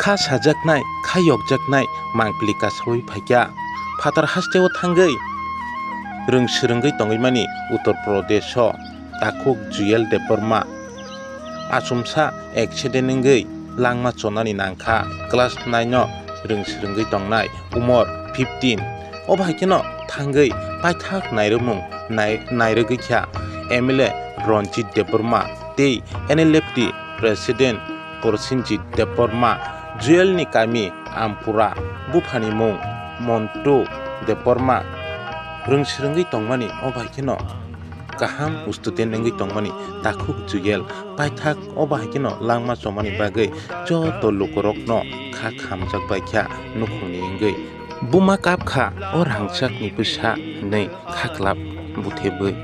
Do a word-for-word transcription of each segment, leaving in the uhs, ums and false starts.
Kha sajaknai, kha yokjaknai mangpili kasaui phaikha. Phatar hasteo thangwi rwng swrwngwi tongwi mani Uttar Pradesho takhuk Juyel Debbarma achomsa accident wngwi langma chonani nangkha. Class nine o rwng swrwngwi tongnai, umor fifteen. O bai kheno thangwi paithak nairwkmung nai-, nairwgwi kha M L A Ranjit Debbarma tei N L F T President Prosenjit Debbarma, Juyel ni kami Ampura, buphani mung Montu Debbarma. Rwng swrwngwi tongmani o bai kheno kaham student wngwi tongmani takhuk Juyel paithak o bai kheno langma chomani bagwi joto lukurokno kha khamjak bai kha nukhungni wngwi. Buma kap kha o rangchakni bwsa hwnwi khaklap buthebwi.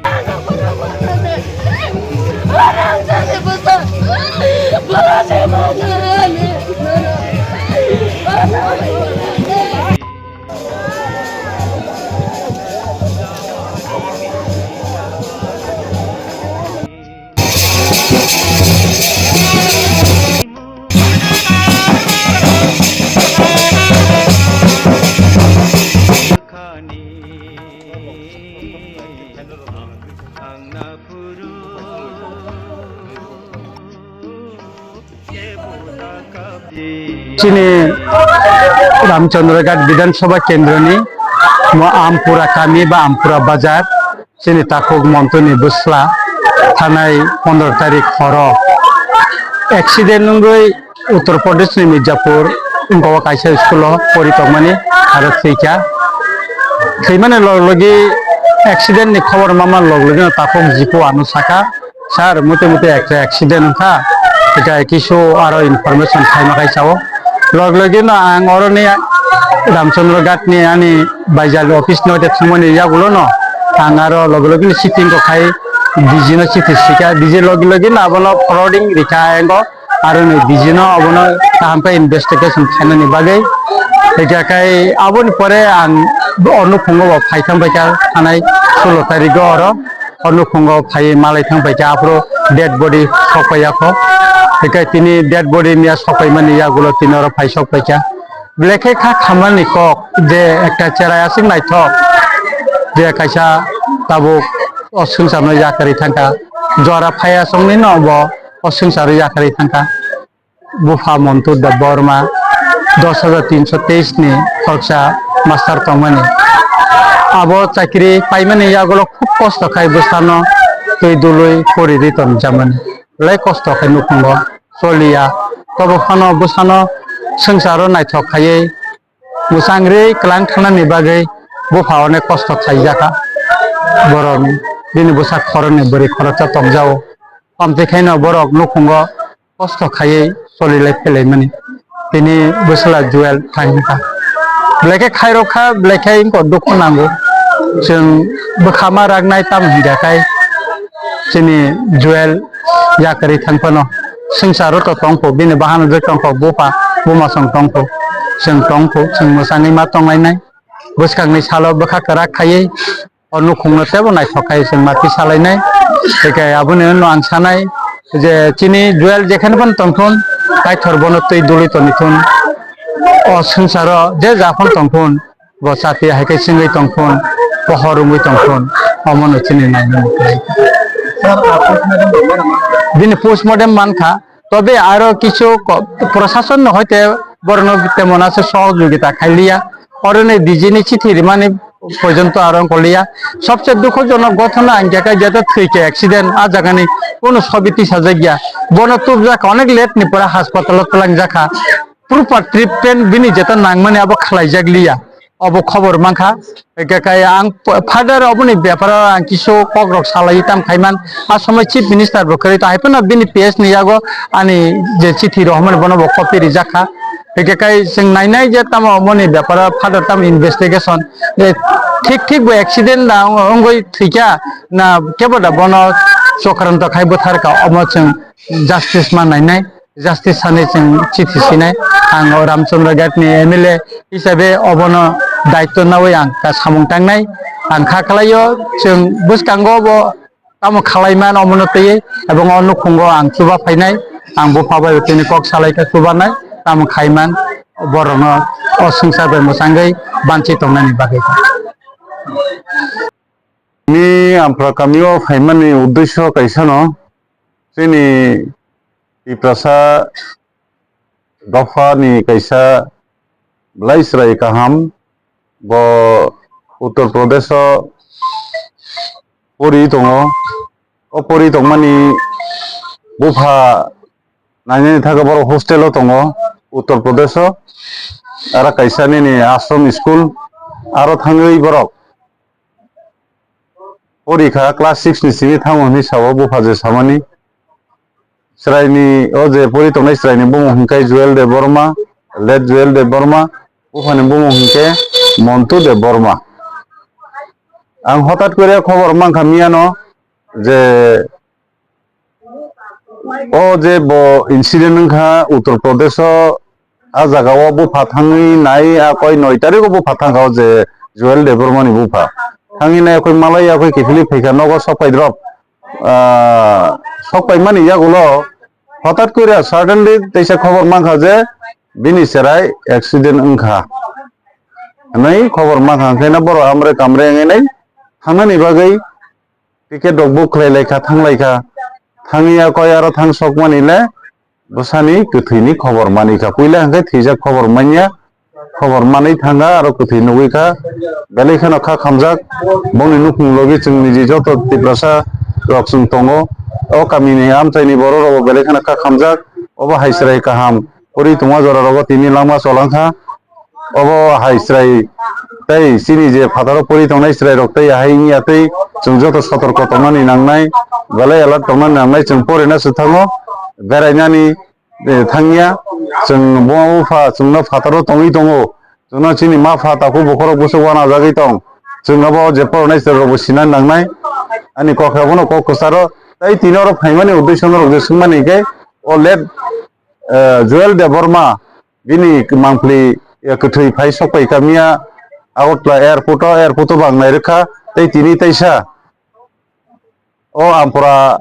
Chini Ramchandra Ghat Bidhan Sabha Kendroni mo Ampura kami ba Ampura Bazar, chini takhuk Montuni bwsla thanai pondro tarik horo accident wngwi Uttar Pradesh ni Mirzapur wngkha o kaisa school o pori tongmani aro thwikha. Thwimani log logi accident ni khobor mama log logi no takhuk jipo ano saka, "Sir, mute mute ekta accident wngkha, ekta kisu aro information khaima khai sao." Log logi no ang oro ni Ramchandra Ghat ni ani baijal office no de thumani yagulo no ang aro log logi ni sitting ko khai D G no chithi sika, D G logi logi no abono forwarding rikha engo. Aro ni D G no abono kaham khe investigation khainani bagwi. Hingkha khai aboni pore ang o nukhungo bo phai thang paikha thanai sullo tarigo oro. O nukhungo phai malai thang paikha aphuru dead body sokpaiya kho. Hingkha tini dead body niya sokpaimani yagulo tini oro phai sokpaikha. Belai khe kha khamani kok je ekta cherai aswk naithok je kaisa tabuk o swngcharno yakarwi thangkha. Jora phaiya songni no bo o swngcharo yakarwi thangkha. Bupha Montu Debbarma dos hajar tinso teis ni khoroksa master tongmani. Abo chakri paimani yagulo khub kosto khai bwsano twi dului pori ri tonjamani. Belai kosto khai nukhungo choliya. Tobo phano bwsano swngcharo naithok khaiwi mwchang ri kwlang thanani bagwi bupha onek kosto khaijakha. Borokni bini bwsa khoroknwi bwrwi khoroksa tongjao. Amtwi khaino borok nukhungo kosto khaiwi cholilai phelaimani. Tini bwsla Joel thangkha. Belai khe khairok kha, belai khe wngkha dukhu nango. Chwng bwkha ma raknai tamo hingkha khai chini Joel yakarwi thang phano swngcharo to tongkho, bini bahan ujak tongkho, bupha buma song tongkho, chwng tongkho, chwng mwchangwi ma tonglainai. Bwskangni salo bwkha kwrak khaiwi o nukhungno teibo naithok khai chwng ma twi salainai. Hingkhe aboni no ang sanai je chini Joel jekheno phano tongthun, Kaitor bono twi dului tonithun. O swngcharo je ja phano tongthun, bo chati hai khe chwngwi tongthun, pohor wngwi tongthun, omono chini nainani khlai. Bini postmortem mankha, tobe aro kichu ko-, prosasonni hoite borokno temon aswk sohojogita khailiya. Oroni D G ni chithi rimani porjonto aro wngkoliya. Sobse dukhojonok ghotona hingkha khe jeto thwikha accident, a jagani kunu sobi tisajakya. Bono tubjak onek late ni pore haspatalo twlangjakha. Proper treatment bini jeto nangmani abo khlaijakliya, obo khobor mankha. Hingkhe kai ang p-, further oboni beparo ang kisu kokrok salai tam khaiman. A somoi Chief Minister bo kwrwi tong, hai phano bini P S ni yago ani je chithi rohormani bono bo copy rijakha. Hingkhe kai chwng nainai je tamo omoni beparo further tamo investigation, je thik thik bo accident na wng-, wngwi thwikha na kebo da bono chokranto khai bwtharkha, omo chwng justice ma nainai. Justice sanwi chwng chithi sinai. Ang o Ramchandra Ghat ni M L A hisabe obono daityo nawi ang ka samung tangnai. Ang kha khlaio, chwng bwskango bo tamo khlaiman omono twiwi, ebong o nukhungo ang chuba phainai. Ang bupha bai tini kok salai kha chubanai. Tamo khaiman borokno o swngchar bai mwchangwi banchi tongnani bagwi. Ni Ampra kamio phaimani uddesyo kaisano, chini Tiprasa dophani kaisa belai chwrai kaham, bo Uttar Pradesho pori tongo. O pori tongmani bupha nainani thaka borok hostel o tongo, Uttar Pradesho. Aro kaisa nini ashram school, aro thangwi borok porikha class six ni simi thango hinwi sao bupha je samani. Chwraini, o je pori tongnai chwraini bumung hinkhe Joel Debbarma, late Joel Debbarma, buphani bumung hinkhe Montu Debbarma. Ang hotat kore khobor mankha miyano je o je bo incident wngkha Uttar Pradesh o, a jaga o bupha thangwi nai, a koi noi tarik o bupha thangkha o je Joel Debbarma ni bupha. Thangwi nai koi malai ya koi kiphilwi phaikha nogo sok pai drop. Ah, sok paimani yagulo hotat kore suddenly teisa khobor mankha je bini cherai accident wngkha. Hwnwi khobor mankha, hwnkhe no borok amre kamre wngwi nai thangnani bagwi ticket rok book khlai laikha, thang laikha. Thangya koi aro thang sokmani le bwsani kwthwini khobor manikha. Puila hwnkhe thwijak khobor manya, khobor manwi thangkha aro kwthwi nugwi kha. Belai kheno kha khamjak, bongni nukhung logi chwng niji joto Tiprasa rok chwng tongo. O kamini amchaini borok rokbo belai kheno kha khamjak. Obo hai chwrai kaham kwrwi tongma jora rogo tini langma cholangkha. Obo hai chwrai tei chini je phataro pori tongnai chwrai rok tei ahai wngya tei chwng joto sotorko tongnani nangnai, belai alert tongnani nangnai, chwng porina swthango, berainani, eh, thangya, chwng buma bupha chwngno phataro tongwi tongo, chwngno chini ma pha takhuk bokhorok bwswk uanajagwi tong, chwng abo je poronai chwrai rokbo sinani nangnai, ani kok abono kok kwcharo tei tini oro phaimani uddesyo norok je swngmani hinkhe o late eh, Joel Debbarma bini mangpili, eh, kwthwi phai sok pai kha miya Agartala airport o, airport o bo ang nai rwkha tei tini teisa o Ampura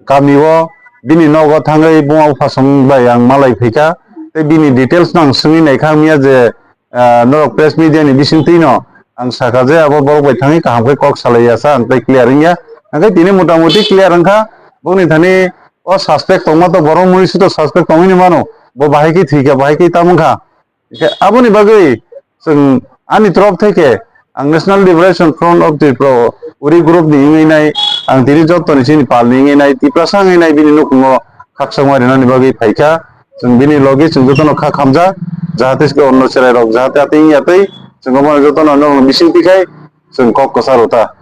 kami o bini nogo thangwi buma bupha song bai ang malai phaikha tei bini details no ang swngwi naikha miya je, ah, norok press media ni bisingtwi no ang sakha je abo borok bai thangwi kaham khe kok salai ya sa ang tei clear wngya. Hwnkhe tini mota moti clear wngkha, bokni thani o suspect tongma to borok mui suto suspect tongwi ni mano, bo bahai khe thwikha, bahai khe tamo wngkha. Hwnkhe aboni bagwi chwng ani torof theke ang National Liberation Front of Tripura uri group ni wngwi nai, ang tini joto ni chini pal ni wngwi nai, Tiprasa wngwi nai bini nukhungo khakchangma rinani bagwi phaikha. Chwng bini logi chwng jotono kha khamjak, jahate se onno chwrairok jahate atwi wngya twi, chwng omono jotono norokno bising twi khai chwng kok kwcharo ta.